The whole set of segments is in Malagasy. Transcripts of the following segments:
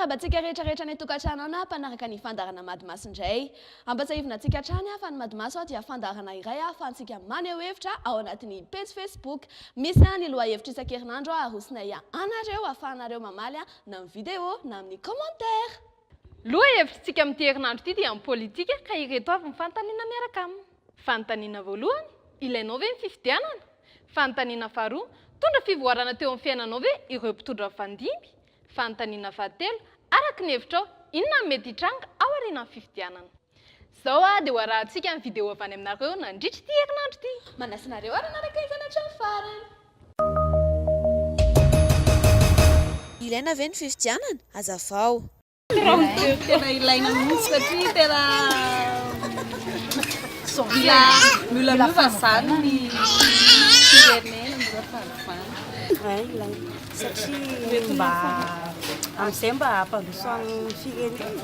Miarahaba antsika rehetra rehetra any an-tokantrano any mpanaraka ny fandaharana Madimaso indray. Ampatsiahivina antsika hatrany fa ny Madimaso dia fandaharana iray ahafahantsika maneho hevitra ao anatin'ny pejy Facebook. Misy ny lohahevitra isan-kerinandro arosinay anareo ahafahanareo mamaly na amin'ny vidéo na amin'ny commentaire. Lohahevitritsika amin'ity herinandro ity dia ny politika ka ireto avy ny fanontaniana miaraka aminy. Fanontaniana voalohany, ilainao ve ny fifidianana? Fanontaniana faharoa, nitondra fivoarana teo amin'ny fiainanao ve ireo mpitondra nifandimby? Fanontaniana fahatelo, araka ny hevitrao, inona no mety hitranga aorianan'ny fifidianana? Izao dia ho arahantsika ny vidéo avy any aminareo nandritra ity herinandro ity. Manasa anareo ary hanaraka izany hatramin'ny farany. Ilaina ve ny fifidianana? Hazavao. Tena ilaina mihitsy satria tena mila mila miova zany ny firenena, mila fanovana. Vrai ilaina satria mba amin'izay mba hampandroso ny firenena.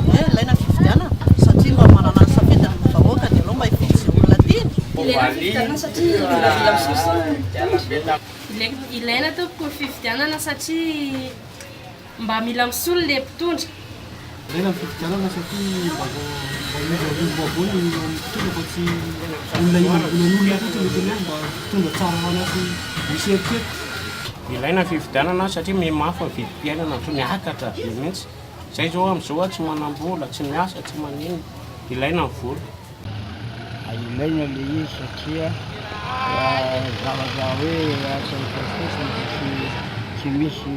Hoe ilaina ny fifidianana satria mba manana ny safidiny ny vahoaka dia aleo mba hifidy izay olona tiany. Ilaina ny fifidianana satria mila mila misolosolo ny mpitondra. Ilaina tompoko ny fifidianana satria Mba mila misolo le mpitondra. Ilaina ny fifidianana satria mba mba miova olom-baovao ny mpitondra fa tsy olona imangonan'olona fotsiny no tena hoe mba mpitondra tsara anaty misy eritreritra. Ilaina ny fifidianana satria mihamafy ny vidim-piainana, miakatra be mihitsy. Zay zao amizao tsy manambola, tsy miasa, tsy maninona. Ilaina ny vola. Ilaina le izy satria zavatra hoe asa fotsiny fa tsy tsy misy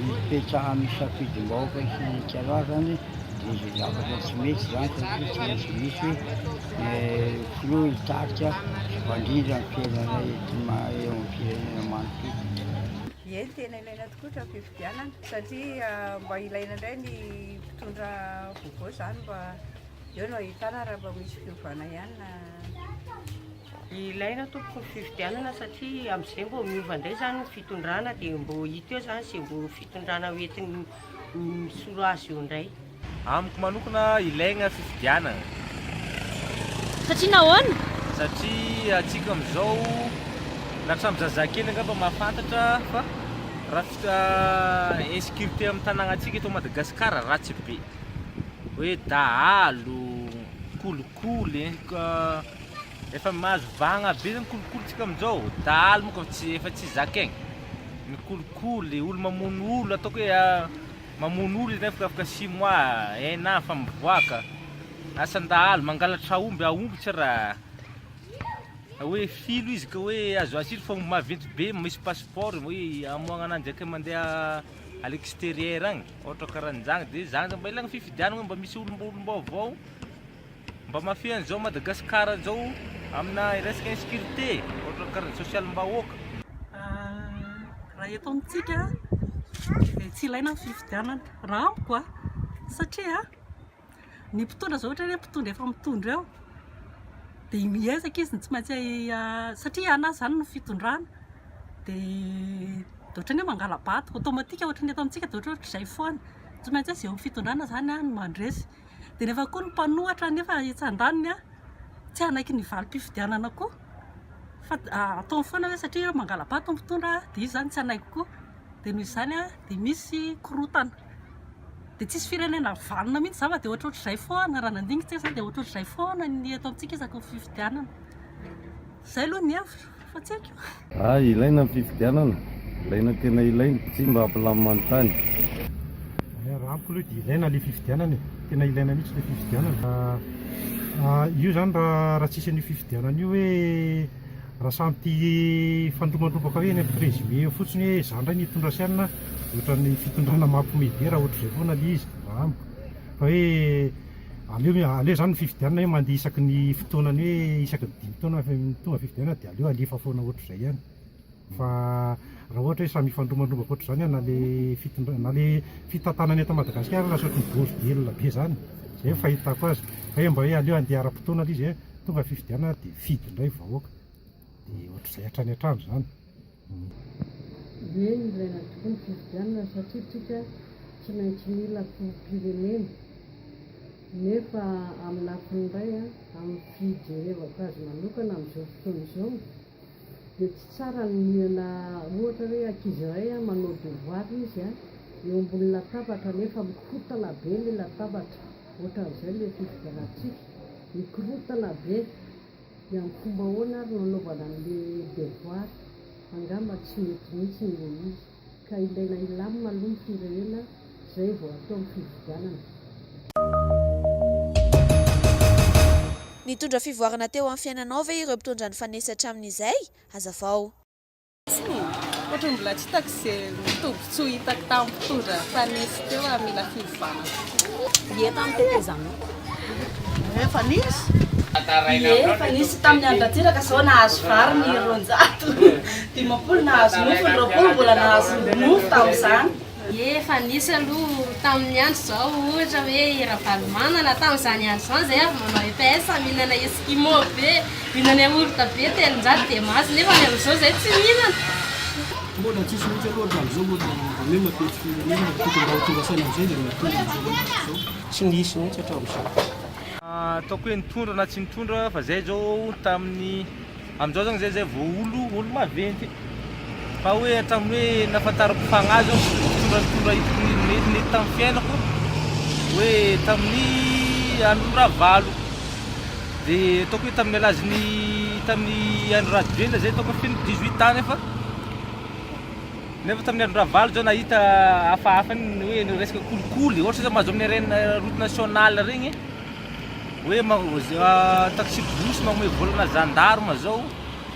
ipetrahan'ny safidim-bahoaka sy ny karazany dia izay zavatra tsy mety izany satria tsy maintsy misy filoha hitarika sy mpandrindra ny fiainana eto eo amin'ny firenena manontolo. Ie, tena ilaina tokoa ny fifidianana satria mba ilaina indray ny mpitondra vaovao izany mba Eo no ahitana raha mba misy fiovana ihany na. Ilaina tompoko ny fifidianana satria amin'izay mbô miova indray izany ny fitondrana dia mbô hita eo izany izay mbô fitondrana ho entiny misolo azy eo indray. Amiko manokana ilaigna fifidianagna. Satria nahoana? Satria atsika amizao na hatramin'ny zazakely angamba mahafantatra fa raha insécurité amin'ny tanàgnantsika eto Madagascar ratsy be. Hoe dahalo, kolikoly, efa mahazo vahagna be zany kolikoly tsika amizao, dahalo monko efa tsy efa tsy zakaigny, ny kolikoly, olo mamono olo ataoko hoe mamono olo izy nefa afaka six mois, un an efa mivoaka, asan-dahalo, mangalatra aomby, aomby tsy raha hoe filo izy ka hoe azo asilo fa omby maventy be misy passeport hoe amoahagna ananjy ake mandeha à l'extérieur agny. Ohatra karan'izany dia zany zany mba ilaina fifidianana mba misy olom-baovao mba mafy an'izao Madagascar zao amina resaka insécurité ohatra karan'ny sosialim-bahoaka. Raha eto amintsika dia tsy ilaina ny fifidianana raha amiko a, satria ny mpitondra izao ohatra hoe mpitondra efa mitondra eo dia miezaka izy ny tsy maintsy satria an'azy izany ny fitondrana dia dia ohatran'ny hoe mangala-bato automatique ohatran'ny eto amintsika dia ohatrohatr'izay foana, tsy maintsy hoe izay eo amin'ny fitondrana izany no mandresy, dia nefa koa ny mpanohitra nefa etsy andaniny tsy hanaiky ny valim-pifidianana koa fa ataony foana hoe satria mangala-bato ny mpitondra dia izy izany tsy hanaiky koa, dia noho izany dia misy korontana. Dia tsisy firenena vanona mihitsy za fa dia ohatrohatr'izay foana, raha nandinika tsika zany dia ohatrohatr'izay foana ny eto amintsika isaky ny fifidianana. Zay aloha ny hevitro fa tsy haiko. Ah ilaina ny fifidianana, ilaina tena ilaina, tsy mba hampilamina ny tany. Raha amiko aloha dia ilaina ilay fifidianana e, tena ilaina mihitsy ilay fifidianana. Io zany raha tsisy an'io fifidianana io hoe Raha samy tia hifandrombandrombaka hoe eny amin'ny présumé eo fotsiny hoe izaho indray no hitondra sy anona, ohatran'ny fitondrana mampiomehy be raha ohatr'izay foana ilay izy raha amiko. Fa hoe aleo aleo izany ny fifidianana hoe mandeha isaky ny fotoanany hoe isaky ny dimy taona tonga fifidianana dia aleo alefa foana ohatr'izay ihany. Fa raha ohatra hoe samy hifandrombandrombaka ohatr'izany na ilay fitondrana na ilay fitantanana eto Madagasikara lasa ohatran'ny bordel be izany. Izay ny fahitako azy. Fa hoe mba hoe aleo handeha ara-potoana ilay izy e. Tonga fifidianana dia fidy indray vahoaka dia ohatr'izay hatrany hatrany izany. Eny ilaina tokoa ny fifidianana satria tsika tsy maintsy mila filoham-pirenena nefa amin'ny lafiny iray amin'ny fijerevako azy manokana amin'izao fotoana izao dia tsy tsara ny mihinana ohatra hoe ankizy iray manao devoir izy. eo ambony latabatra nefa mikorontana be ilay latabatra, ohatran'izay ilay fifidianantsika, mikorontana be, dia amin'ny fomba ahoana ary no anaovana an'ilay devoir, angamba tsy mety mihitsy ilay izy, ka ilaina hilamina aloha ny firenena izay vao atao ny fifidianana. Nitondra fivoarana teo amin'ny fiainanao ve ireo mpitondra nifanesy hatramin'izay? Hazavao. Tsia, ohatran'ny mbola tsy hitako izay tombotsoa hitako tamin'ny mpitondra nifanesy teo raha mila fiovana tokoa. Ie tamin'ny tetezamita. Efa nisy? Ie efa nisy tamin'ny andro Ratsiraka zao nahazo vary ny 200, 50 nahazo mofo, ny 20 mbola nahazo mofo tamin'izany. Ie efa nisy aloha tamin'ny andro zao ohatra hoe i Ravalomanana tamin'izany andro izany zay avy manao EPS mihinana eskimo be, mihinana yaourt be 300 dia mahazo nefa ny amin'izao zay tsy mihinana. Mbola tsisy mihitsy aloha hatramin'izao mbola mba hoe mampety firenena fa tokony mba ho tonga saina amin'izay dia mba tonga amin'izao fotoana izao. Tsy nisy mihitsy hatramin'izao. Ataoko hoe nitondra na tsy nitondra fa zay zao tamin'ny amin'izao zany zay zay vao olo olo maventy fa hoe hatramin'ny hoe nahafantarako fagnahy zao nitondra nitondra hitako nety nety tamin'ny fiainako hoe tamin'ny andron'i Ravalo de ataoko hoe tamin'ny alazin'ny tamin'ny andro Rajoelina zay ataoko hoe feno 18 ans nefa Nefa tamin'ny andro Ravalo zao nahita hafahafa ny hoe ny resaka kolikoly, ohatra zao mahazo amin'ny RN route nationale regny hoe taxi brousse mamoe volana gendarme zao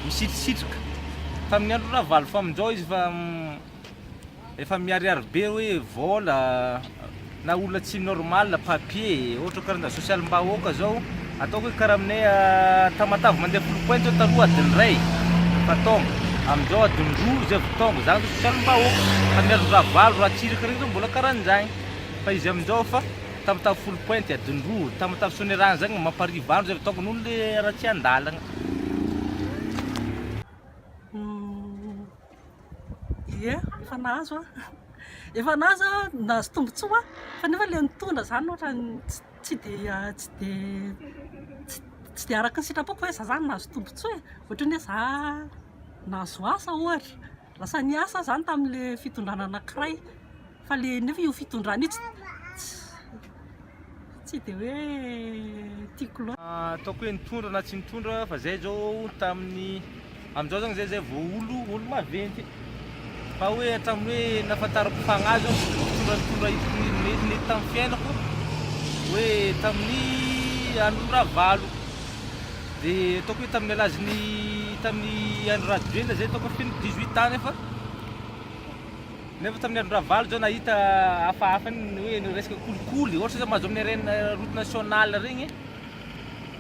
misitrisitrika tamin'ny andro Ravalo fa amin'izao izy efa efa miharihary be hoe vola na olona tsy normal papier ohatra karaha sosialim-bahoaka zao ataoko hoe karaha aminay Tamatave mandeha Foulpointe zao taloha adiny iray efa tonga amin'izao adiny roa zay vao tonga zany zao sosialim-bahoaka fa ny andro Ravalo Ratsiraka regny zao mbola karahan'izany fa izy amin'izao fa Tamatave Foulpointe adiny roa Tamatave Soanierana zany mampariva andro zay vao tonga noho le haratsian-dalagna. Ie, efa nahazo aho. Efa nahazo aho, nahazo tombontsoa aho, fa nefa ilay nitondra izany ohatran'ny tsy dia tsy dia tsy dia araka ny sitrapoko hoe izaho izany nahazo tombontsoa e, ohatran'ny hoe izaho nahazo asa ohatra, lasa niasa aho izany tamin'ilay fitondrana anankiray, fa ilay nefa io fitondrana io tsy tsy dia hoe tiako loatra. Ataoko hoe nitondra na tsy nitondra fa zay zao tamin'ny amin'izao zany zay zay vao olo olo maventy fa hoe hatramin'ny hoe nahafantarako fagnahy zao nitondra nitondra hitako nety nety tamin'ny fiainako hoe tamin'ny andro Ravalo de ataoko hoe tamin'ny alazin'ny tamin'ny andro Rajoelina zay ataoko hoe feno 18 ans nefa Nefa tamin'ny andro Ravalo zao nahita hafahafa ny hoe ny resaka kolikoly, ohatra zao mahazo amin'ny RN route nationale regny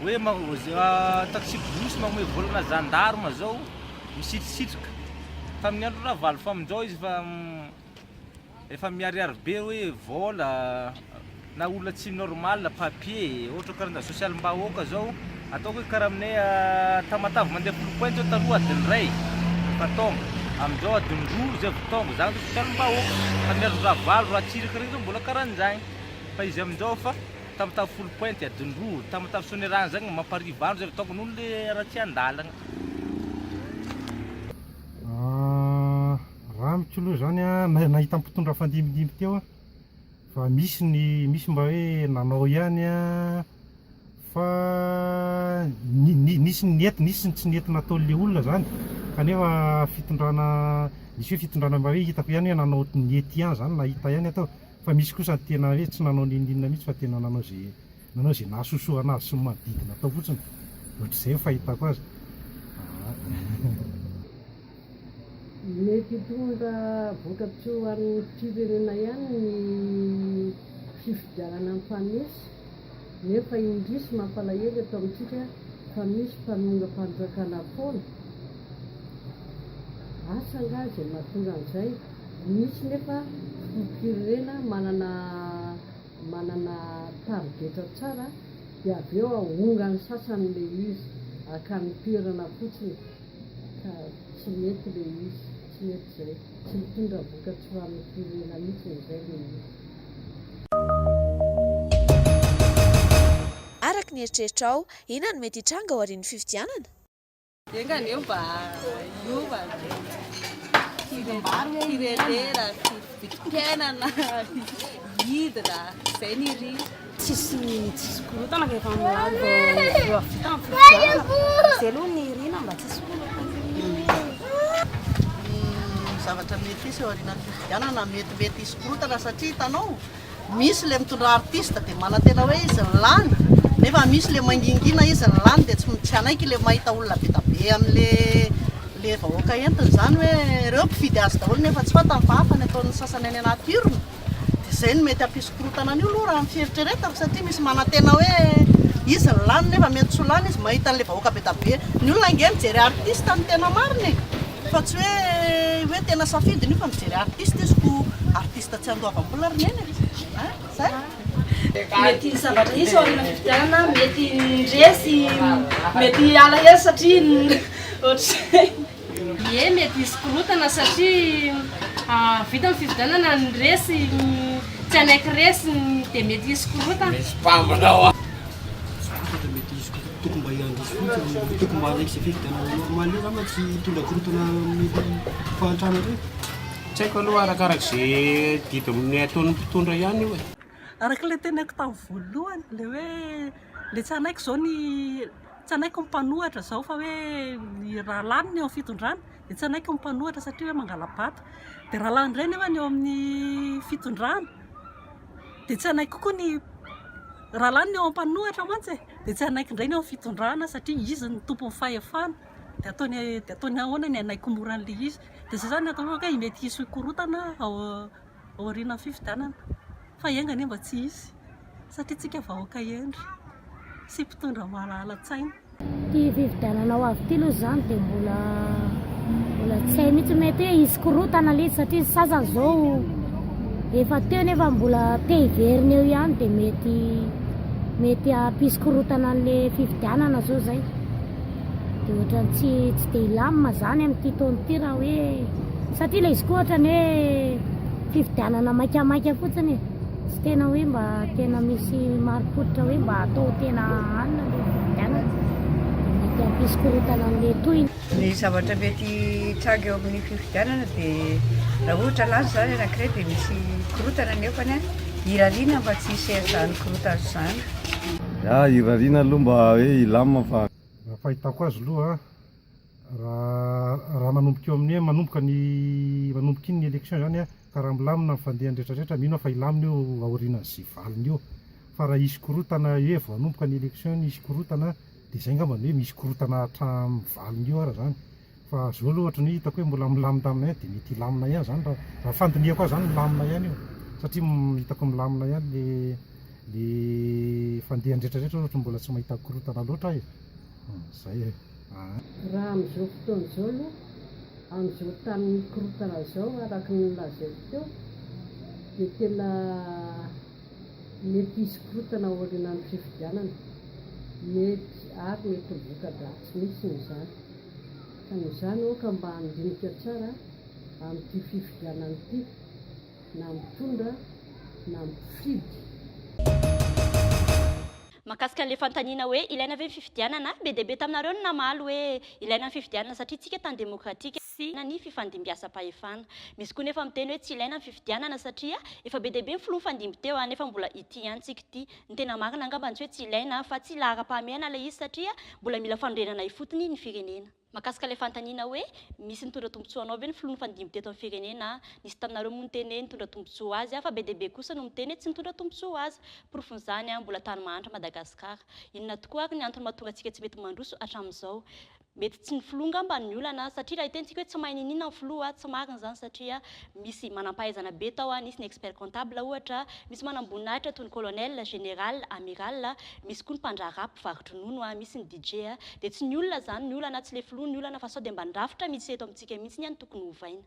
hoe taxi brousse mamoe volana gendarme zao misitrisitrika tamin'ny andro Ravalo fa amin'izao izy efa efa miharihary be hoe vola na olona tsy normal papier ohatra karaha sosialim-bahoaka zao ataoko hoe karaha aminay Tamatave mandeha Foulpointe zao taloha adiny iray efa tonga amin'izao adiny roa zay vao tonga zany zao sosialim-bahoaka fa ny andro Ravalo Ratsiraka regny zao mbola karahan'izany fa izy amin'izao fa Tamatave Foulpointe adiny roa Tamatave Soanierana zany mampariva andro zay vao tonga noho le haratsian-dalagna. Raha amiko aloha zany an, nahita mpitondra mifandimbindimby teo aho Fa misy ny misy mba hoe nanao ihany an, fa nisy ny nety nisy ny tsy nety nataon'le olona zany, kanefa fitondrana misy hoe fitondrana mba hoe hitako ihany hoe nanao nety ihany zany nahita ihany aho tao, fa misy kosa ny tena hoe tsy nanao n'inon'inona mihitsy fa tena nanao ze nanao ze nahasosoa anazy sy ny manodidina tao fotsiny, ohatr'izay ny fahitako azy. Mety hitondra vokatsoa ho an'ny firenena ihany ny fifidianana mifanesy, nefa indrisy mampalahelo eto amintsika fa misy mpanongam-panjakana foana. Asa angaha izay mahatonga an'izay? Misy nefa filoham-pirenena manana manana tarigetra tsara dia avy eo ahongan'ny sasany ilay izy, hakany toerana fotsiny. Ka tsy mety le izy, tsy mety zay, tsy mitondra vokatsoa amin'ny firenena mihitsy izay le izy. Araka ny eritreritrao, inona no mety hitranga aorian'ny fifidianana? Enga anie mba hiova ny Vidim-bary, firenena, vidim-piainana, hidina, izay no irina. Tsisy tsisy korontana rehefa milany vao vita ny fifidianana. Izay aloha ny irina mba tsisy korontana. Ny zavatra mety hisy aorianan'ny fifidianana metimety hisy korontana satria hitanao misy le mitondra artiste dia manantena hoe izy ny lany nefa misy le mangingina izy ny lany dia tsy tsy hanaiky le mahita olona be da be amin'le le vahoaka entiny izany hoe ireo mpifidy azy daholo nefa tsy fantany fa hafa ny ataon'ny sasany any anaty urne dia izay no mety hampisy korontana an'io aloha raha ny fieritreretako satria misy manantena hoe izy ny lany nefa mety tsy ho lany izy mahita an'le vahoaka be da be ny olona ange mijery artiste no tena marina e fa tsy hoe hoe tena safidiny io fa mijery artiste izy ko artiste tsy andoavam-bola ry neny e a zay Mety ny zavatra hisy aoriana fifidianana mety ny resy mety alahelo satria ohatr'izay. Ie mety hisy korontana satria vita ny fifidianana ny resy tsy hanaiky resy dia mety hisy korontana. Misy mpaminao a. Tsy fantatra mety hisy korontana, tokony mba hiandry fotsiny, tokony mba hanaiky izay fifidianana normal eo angamba tsy hitondra korontana amin'ny fahantrana indray. Tsy haiko aloha arakaraka izay didy ataon'ny mpitondra ihany io e. Araka ilay teneniko tamin'ny voalohany, ilay hoe ilay tsy hanaiky izao ny tsy hanaiky ny mpanohatra izao fa hoe ny raha lany ny eo amin'ny fitondrana dia tsy hanaiky ny mpanohatra satria hoe mangala-bato. Dia raha lany indray nefa ny eo amin'ny fitondrana dia tsy hanaiky koa ny raha lany ny eo amin'ny mpanohatra mantsy e, dia tsy hanaiky indray ny eo amin'ny fitondrana satria izy no tompon'ny fahefana. Dia ataony dia ataony ahoana ny hanaiky mora an'ilay izy. Dia izay izany no atao hoe mety hisy korontana ao aorianan'ny fifidianana. Fa enga anie mba tsy hisy satria tsika vahoaka hendry sy mpitondra mahalala-tsaina. Ity fifidianana ho avy ity aloha izany dia mbola mbola tsy hay mihitsy mety hoe hisy korontana ilay izy satria ny sasany izao efa teo nefa mbola te hiverina eo ihany dia mety mety hampisy korontana an'ilay fifidianana izao izay. Dia ohatran'ny tsy tsy dia hilamina izany amin'ity taona ity raha hoe satria ilay izy koa ohatran'ny hoe fifidianana maikamaika fotsiny e. Tsy tena hoe mba tena misy marim-pototra hoe mba atao tena hanina ilay fifidianana. Dia mety hampisy korontana an'ilay tohiny. Ny zavatra mety hitranga eo amin'ny fifidianana dia raha ohatra lany izany anankiray dia misy korontana nefany irariana mba tsy hisy an'izany korontana izany. Ya, irariana aloha mba hoe hilamina fa. Raha fahitako azy aloha raha raha manomboka eo amin'ny hoe manomboka ny manomboka iny ny élection izany an, ka raha milamina ny fandehany rehetra rehetra mino aho fa hilamina io aorianan'izay valiny io, fa raha hisy korotana hoe vao hanomboka ny élection ny hisy korotana dia izay angamba ny hoe misy korotana hatramin'ny valiny io ara izany, fa zao aloha ohatran'ny hoe hitako hoe mbola milamindamina ihany dia mety hilamina ihany izany raha raha fandinihako azy izany milamina ihany io satria hitako milamina ihany le le fandehany rehetra rehetra ohatran'ny mbola tsy mahita korotana loatra aho e, zay e. Raha amin'izao fotoana izao aloha, amin'izao tany mikorontana izao araka ny nolazaiko teo dia tena mety hisy korontana aorianan'ny fifidianana, mety ary mety ho voka-dratsy mihitsy izany. Ka noho izany aoka mba handinika tsara amin'ity fifidianana ity na mitondra na mpifidy. Mahakasika an'ilay fanontaniana hoe ilaina ve ny fifidianana, be dia be taminareo no namaly hoe ilaina ny fifidianana satria tsika tany demokratika sy ny fifandimbiasam-pahefana. Misy koa nefa miteny hoe tsy ilaina ny fifidianana satria efa be dia be ny filoha nifandimby teo nefa mbola ity ihany tsika ity. Ny tena marina angamba tsy hoe tsy ilaina fa tsy laharam-pahamehana ilay izy satria mbola mila fanorenana ifotony ny firenena. Mahakasika ilay fanontaniana hoe misy nitondra tombontsoa anao ve ny filoha nifandimby teto amin'ny firenena? Nisy taminareo moa niteny hoe nitondra tombontsoa ho azy fa be dia be kosa no miteny hoe tsy nitondra tombontsoa ho azy. Porofon'izany, mbola tany mahantra Madagasikara. Inona tokoa ary ny antony mahatonga antsika tsy mety mandroso hatramin'izao? Mety tsy ny filoha ngamba ny olana satria raha hiteny tsika hoe tsy mahay niniana ny filoha, tsy marina izany satria misy manampahaizana be tao, nisy ny expert comptable ohatra, misy manamboninahitra toy ny colonel, général, amiral, misy koa ny mpandraharaha mpivaro-dronono, misy ny DJ, dia tsy ny olona izany ny olana, tsy le filoha ny olana fa sao dia mba ny rafitra misy eto amintsika mihitsy no tokony hovaina.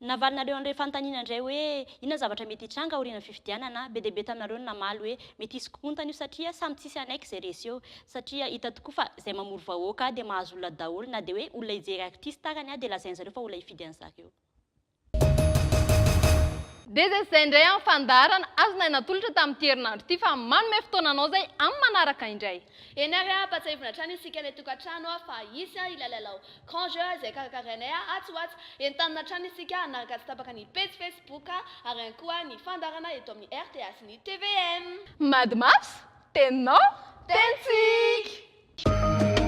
Navalinareo an'ireo fanontaniana indray hoe inona ny zavatra mety hitranga aorian'ny fifidianana, be dia be taminareo no namaly hoe mety hisy korontana io satria samy tsisy hanaiky izay resy eo satria hita tokoa fa izay mamory vahoaka dia mahazo olona daholo na dia hoe olona hijery artiste arany dia lazain'zareo fa olona hifidy an'zareo. Dia izay sy izay indray amin'ny fandaharana azonay natolotra tamin'ity herinandro ity fa manome fotoana anao izay amin'ny manaraka indray. Eny ary ampatsiahivina hatrany isika any an-tokantrano fa hisy ilay lalao Grand jeu izay karakarainay atsy ho atsy. Entanina hatrany isika hanaraka tsy tapaka ny pejy Facebook ary ihany koa ny fandaharana eto amin'ny rta sy ny tvm. Madimaso, teninao, tenintsika!